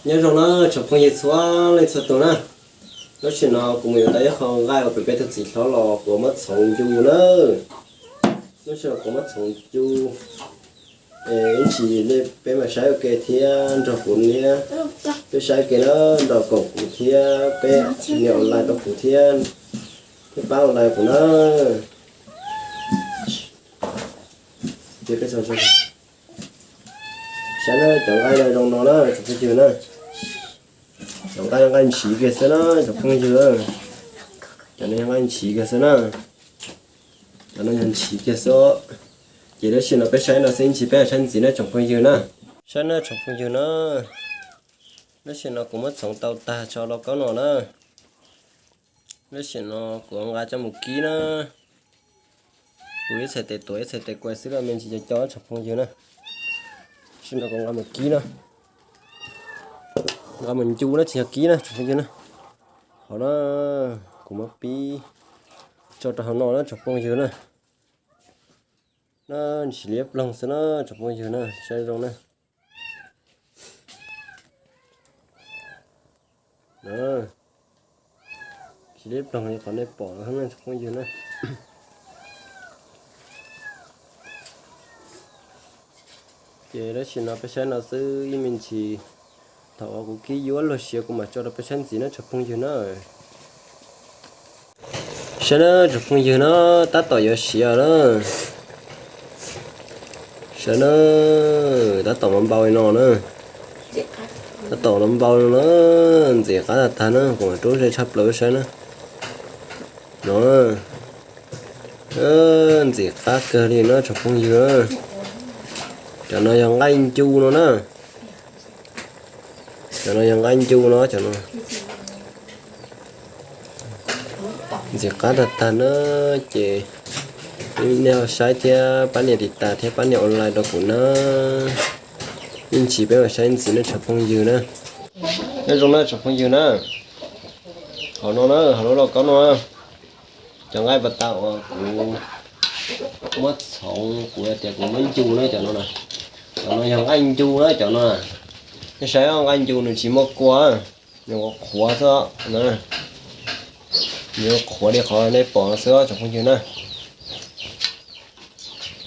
Nyob zoo na tsoom phooj ywg txhua leej txhua tus na. Lub sij hawm no kuv mus yuav tau ib qho nqaij uas pem peb tug txiv hlob los kuv muab txhoov ncu na. Lub sij hawm no kuv muab txhoov ncu. Ib ntsis peb mam saib ua ke thiab nrog kuv thiab. Peb saib ua ke na, nrog koom kuv thiab peb nias like rau kuv thiab, thiab pab like kuv na. Saib na, cov nqaij no zoo no na tsoom phooj ywg na. Cov nqaij, nqaij ntshiv kiag xwb na tsoom phooj ywg. Cov no yog nqaij ntshiv kiag xwb na. Cov no yog ntshiv kiag xwb. Ces lub sij hawm no peb saib no xwb, ib ntsis peb mam saib ntxiv na tsoom phooj ywg na. Saib na tsoom phooj ywg na. Lub sij hawm no kuv muab txhoov tau tag tso rau koj no na. Lub sij hawm no kuv nqa coj mus kib na. Kuv ib txhais tes tuav ib txhais tes kuav xwb los me ntsis co co tsoom phooj ywg na. Lub sij hawm no kuv nqa mus kib na. Nqa mus ncu na tsis yog kib na tsoom phooj ywg na. Hauv no kuv muab pib tso rau hauv no na tsoom phooj ywg na. Na, ntshiv liab ploog xwb na tsoom phooj ywg na, saib zoo na. Ntshiv liab ploog li qhov nej pom no tsoom phooj ywg na. Ces lub sij hawm no peb saib no xwb ib me ntsis, thaum uas kuv kib yuav luag siav kuv mam tso rau peb saib ntxiv na tsoom phooj ywg na. Saib na tsoom phooj ywg na, tab tom yuav siav na. Saib na, tab tom npau li no na. Tab tom npau li no na, ntxim qab tag tag na, kuv mam rub ze tshaj plaws saib na. No, ntxim qab kawg li na tsoom phooj ywg. Cov no yog nqaij ncu no na. Cov no yog nqaij ncu no, cov no ntxim qab tag tag na. Ces nej ho saib thiab pab nias tiv tas thiab pab nias ua like rau kuv na. Ib ntsis peb mam saib ntxiv na tsoom phooj ywg na. Nyob zoo na tsoom phooj ywg na. Hauv no na, hauv lub lauj kaub no, cov nqaij pas tas uas kuv muab txhoov, kuv hais tias kuv muab ncu na cov no na. Cov no yog nqaij ncu na cov no. Nej saib, nqaij ncu nws tsis muaj kua, nws qhuav xwb. Nws qhuav li qhov nej pom xwb tsoom phooj ywg na.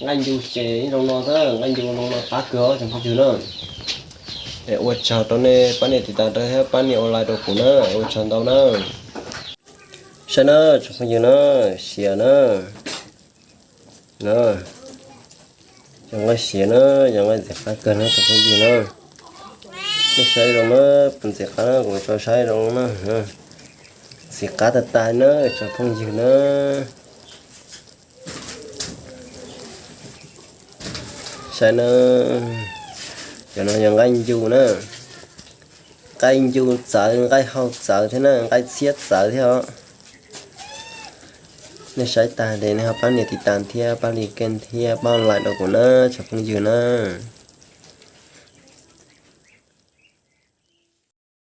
Nqaij ncu ces zoo no xwb, nqaij ncu zoo no qab kawg tsoom phooj ywg na. Es ua tsaug rau nej pab nias tiv tas rau thiab pab nias ua like rau kuv na, ua tsaug ntau na. Saib na tsoom phooj ywg na, siav na. No, yog nqaij siav na, yog nqaij ntxim qab kawg na tsoom phooj ywg na. Nej saib zoo na, ntxim qab na, kuv tso saib zoo na. Ntxim qab tag tag na tsoom phooj ywg na. Saib na, cov no yog nqaij ncu na. Nqaij ncu txawv, nqaij hau txawv thiab na, nqaij txhiab txawv thiab os. Nej saib tag ces nej ho pab nias tiv tas thiab pab like thiab pab like rau kuv na tsoom phooj ywg na.